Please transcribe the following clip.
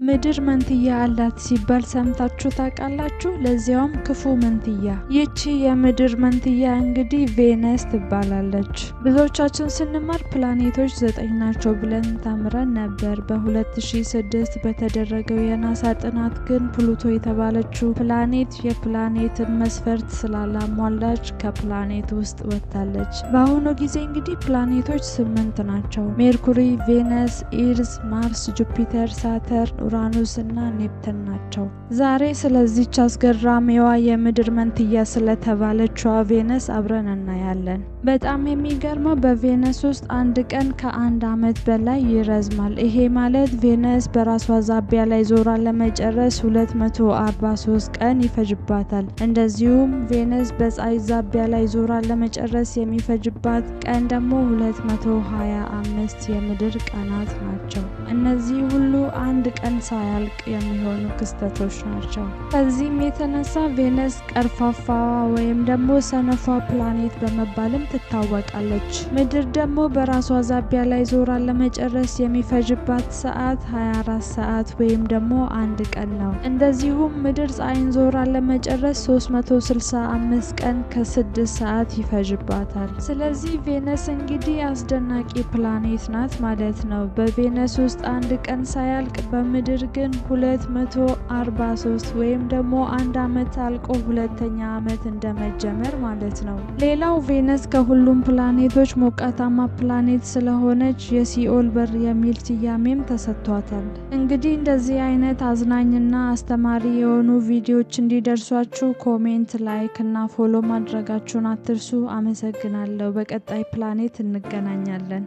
ምድር መንትያ አላት ሲባል ሰምታችሁ ታውቃላችሁ? ለዚያውም ክፉ መንትያ። ይቺ የምድር መንትያ እንግዲህ ቬነስ ትባላለች። ብዙዎቻችን ስንማር ፕላኔቶች 9 ናቸው ብለን ተምረን ነበር። በ2006 በተደረገው የናሳ ጥናት ግን ፕሉቶ የተባለችው ፕላኔት የፕላኔትን መስፈርት ስላላሟላች ከፕላኔት ውስጥ ወጥታለች። በአሁኑ ጊዜ እንግዲህ ፕላኔቶች 8 ናቸው። ሜርኩሪ፣ ቬነስ፣ ኢርዝ፣ ማርስ፣ ጁፒተር፣ ሳተርን፣ ኡራኑስ እና ኔፕተን ናቸው። ዛሬ ስለዚች አስገራሚዋ የምድር መንትያ ስለተባለችዋ ቬነስ አብረን እናያለን። በጣም የሚገርመው በቬነስ ውስጥ አንድ ቀን ከአንድ ዓመት በላይ ይረዝማል። ይሄ ማለት ቬነስ በራሷ ዛቢያ ላይ ዞራ ለመጨረስ 243 ቀን ይፈጅባታል። እንደዚሁም ቬነስ በፀሐይ ዛቢያ ላይ ዞራ ለመጨረስ የሚፈጅባት ቀን ደግሞ 225 የምድር ቀናት ናቸው። እነዚህ ሁሉ አንድ ቀን ሳያልቅ የሚሆኑ ክስተቶች ናቸው። ከዚህም የተነሳ ቬነስ ቀርፋፋዋ ወይም ደግሞ ሰነፏ ፕላኔት በመባልም ትታወቃለች። ምድር ደግሞ በራሷ ዛቢያ ላይ ዞራ ለመጨረስ የሚፈጅባት ሰዓት 24 ሰዓት ወይም ደግሞ አንድ ቀን ነው። እንደዚሁም ምድር ፀሐይን ዞራ ለመጨረስ 365 ቀን ከ6 ሰዓት ይፈጅባታል። ስለዚህ ቬነስ እንግዲህ አስደናቂ ፕላኔት ናት ማለት ነው። በቬነስ ውስጥ አንድ ቀን ሳያልቅ በምድር ግን 243 ወይም ደግሞ አንድ ዓመት አልቆ ሁለተኛ ዓመት እንደመጀመር ማለት ነው። ሌላው ቬነስ ከሁሉም ፕላኔቶች ሞቃታማ ፕላኔት ስለሆነች የሲኦል በር የሚል ስያሜም ተሰጥቷታል። እንግዲህ እንደዚህ አይነት አዝናኝና አስተማሪ የሆኑ ቪዲዮዎች እንዲደርሷችሁ comment፣ like እና follow ማድረጋችሁን አትርሱ። አመሰግናለሁ። በቀጣይ ፕላኔት እንገናኛለን።